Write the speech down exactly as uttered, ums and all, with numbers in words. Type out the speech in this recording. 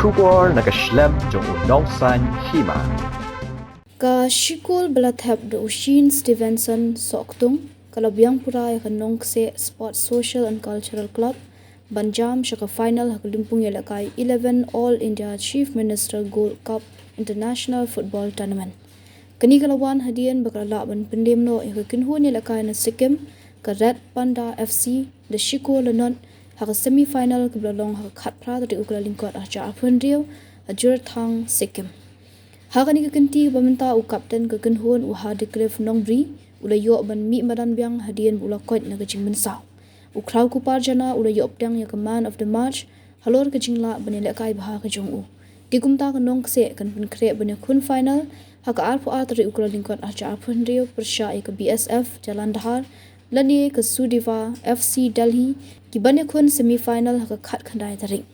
Khubor na ka shlem jong u Nongsaiñ Hima. Ka shikul ba la thep da u Shane Stevenson Sohktung ka la biang pura ïa ka Nongkseh Sports Social and Cultural Club ban jam sha ka final ha ka lympung ïalehkai eleven All India Chief Minister Gold Cup International Football Tournament. Kane ka la wan hadien ba ka la lah ban pyndem noh ïa ka kynhun ïalehkai na Sikkim, ka Red Panda F C, da shi kol la nod ha ka semi final kaba la long ha ka khatphra tarik u Kyllalyngkot arhajar arphew hynriew ha Jyrthang, Sikkim. Ha kane ka kynti kaba mynta, u kapten ka kynhun, u Hardicliffe Nongbri, u la ïoh ban mih madan biang hadien ba u la koit na ka jingmynsaw. U Khraw Kupar Jana u la ïoh pdiang ïa ka Man of the Match halor ka jinglah ban ïalehkai bha ka jong u. Te kumta ka Nongkseh kan pynkhreh ban ïakhun final ha ka arphew ar tarik u Kyllalyngkot arhajar arphew hynriew pyrshah ïa ka B S F Jalandhar lane ka Sudhir F C Delhi, ki ban ïakhun semi final ha ka khatkhyndai tarik.